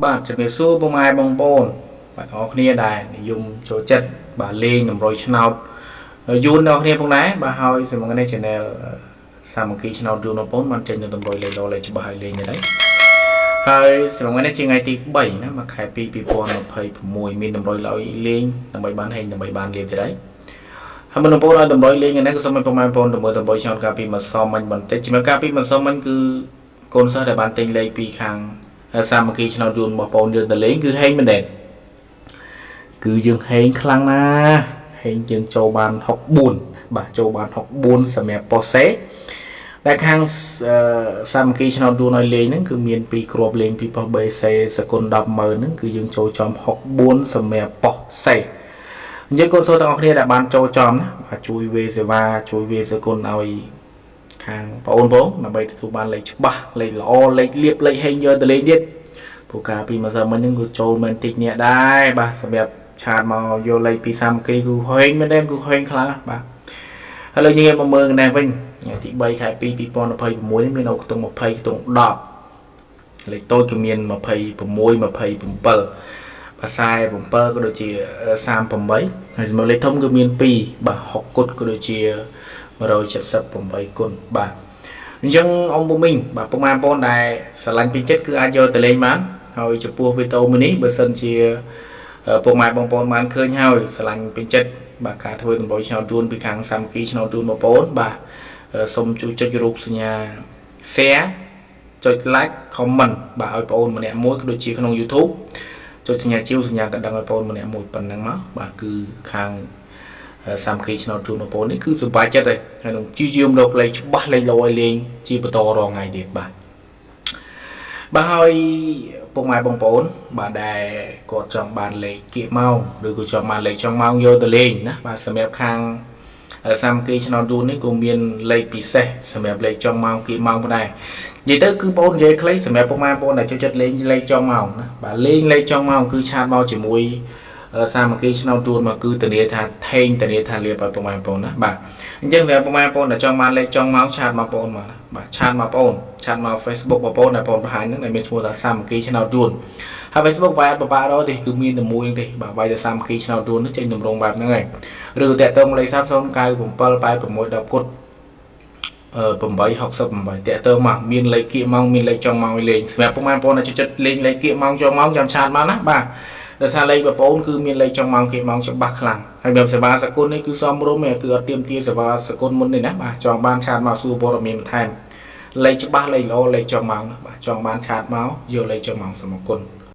បាទជំរាបសួរពុកម៉ែបងប្អូនបាទអរគ្នាដែលនិយមចូលចិត្តបាទលេងតម្រុយឆ្នោតយួនដល់គ្នាផងដែរបាទហើយសម្រាប់នេះ Channel សាមគ្គីឆ្នោតយួនបងប្អូនបានចេញនៅតម្រុយលេខលេខច្បាស់ឲ្យលេងនេះដែរហើយសម្រាប់នេះជាថ្ងៃទី3ណាមួយខែ2 2026មានតម្រុយឡើយលេងដើម្បីបានហេងដើម្បីបានលៀបទៀតហើយហើយមុនបងប្អូនឲ្យតម្រុយលេងនេះគឺសូមឲ្យពុកម៉ែបងប្អូនទៅមើលតម្រុយឆ្នោតកាលពីម្សិលមិញបន្តិចជាមួយកាលពីម្សិលមិញគឺកូនសិស្សដែលបានទិញលេខពីខាងសាមគ្គីឆ្នោតយួនរបស់បងប្អូនយើងទៅលេងគឺហេងមែនទេគឺយើងហេងខ្លាំងណាស់ហេងយើងចូលបាន64បាទចូលបាន64សម្រាប់ប៉ុស្សេដែលខាងសាមគ្គីឆ្នោតយួនឲ្យលេងហ្នឹងគឺមាន2គ្រាប់លេងពីប៉ុស្ BC សគុណ100000ហ្នឹងគឺយើងចូលចំ64សម្រាប់ប៉ុស្សេអញ្ចឹងកូនសូទាំងអស់គ្នាដែលបានចូលចំណាបាទជួយវេសេវាជួយវេសគុណឲ្យខាងបងអូនបងដើម្បីទទួលបានលេខច្បាស់លេខល្អលេខលៀបលេខហេងយកទៅលេងទៀតព្រោះកាលពីម្សិលមិញហ្នឹងគឺចូលមែនតិចអ្នកដែរបាទសម្រាប់ឆាតមកយកលេខពីសាមគ្គីគឺហេងមែនទេគឺហេងខ្លាំងបាទហើយលើយើងមកមើលនេះវិញថ្ងៃទី3ខែ2 2026នេះមាននៅខ្ទង់20ខ្ទង់10លេខតូចគឺមាន26 27ភាសា7ក៏ដូចជា38ហើយសម្រាប់លេខធំគឺមាន2បាទ6គុតក៏ដូចជា178គុណបាទអញ្ចឹងអ៊ំពូមីងបាទពុកម៉ែបងប្អូនដែលស្រឡាញ់ពីចិត្តគឺអាចយកទៅលេងបានហើយចំពោះវីដេអូមួយនេះបើសិនជាពុកម៉ែបងប្អូនបានឃើញហើយស្រឡាញ់ពេញចិត្តបាទការធ្វើតម្រុយឆ្នោតយួនពីខាងសាមគ្គីឆ្នោតយួនបងប្អូនបាទសូមជួយចុចរូបសញ្ញា share ចុច like comment បាទឲ្យបងប្អូនម្នាក់មួយក៏ដូចជាក្នុង YouTube ចុចសញ្ញាជាវសញ្ញាកណ្ដឹងឲ្យបងប្អូនម្នាក់មួយប៉ុណ្ណឹងមកបាទគឺខាងសាមគ្គីឆ្នោតជូនបងប្អូននេះគឺសប្បាយចិត្តហើយហើយនឹងព្យាយាមរកលេខច្បាស់លេខល្អឲ្យលេងជាបន្តរាល់ថ្ងៃទៀតបាទបាទហើយពុកម៉ែបងប្អូនបាទដែលគាត់ចង់បានលេខគៀកម៉ោងឬក៏ចង់បានលេខចង់ម៉ោងយកទៅលេងណាបាទសម្រាប់ខាងសាមគ្គីឆ្នោតយួននេះក៏មានលេខពិសេសសម្រាប់លេខចង់ម៉ោងគៀកម៉ោងផងដែរនិយាយទៅគឺបងនិយាយខ្លីសម្រាប់ពុកម៉ែបងប្អូនដែលចូលចិត្តលេងលេខចង់ម៉ោងណាបាទលេងលេខចង់ម៉ោងគឺឆាតមកជាមួយសាមគ្គីឆ្នោតយួនមកគឺធានាថាថេងធានាថាលៀបឲ្យពុកម៉ែបងប្អូនណាបាទអញ្ចឹងសម្រាប់ពុកម៉ែបងប្អូនដែលចង់បានលេខចង់ម៉ោងឆាតមកបងប្អូនមកណាបាទឆាតមកបងប្អូនឆាតមក Facebook បងប្អូនដែលបងប្អូនបង្ហាញហ្នឹងដែលមានឈ្មោះថាសាមគ្គីឆ្នោតយួនហើយ Facebook វាយអត់បបារទេគឺមានតែមួយទេបាទវាយតែសាមគ្គីឆ្នោតយួននេះចេញតម្រងបែបហ្នឹងហើយឬតាក់ទងលេខ097 86 10គុត868តាក់ទងមកមានលេខគៀកម៉ោងមានលេខចង់ម៉ោងឲ្យលេងសម្រាប់ពុកម៉ែបងប្អូនដែលចូលចិត្តលេងលេខគៀកម៉ោងចង់ម៉ោងចាំឆាតមកណាបាទដោយសារលេខបងប្អូនគឺមានលេខចង់ម៉ោងគៀកម៉ោងច្បាស់ខ្លាំងហើយបែបសេវាសกุលនេះគឺសមរម្យគឺអត់ទៀមទាសេវាសกุលមុននេះណាបាទចង់បានឆាតមកសួរព័ត៌មានបន្ថែមលេខច្បាស់លេខល្អលេខចង់ម៉ោងណាបាទចង់បានឆាតមកយកលេខចង់ម៉ោងសូមអរគុណ។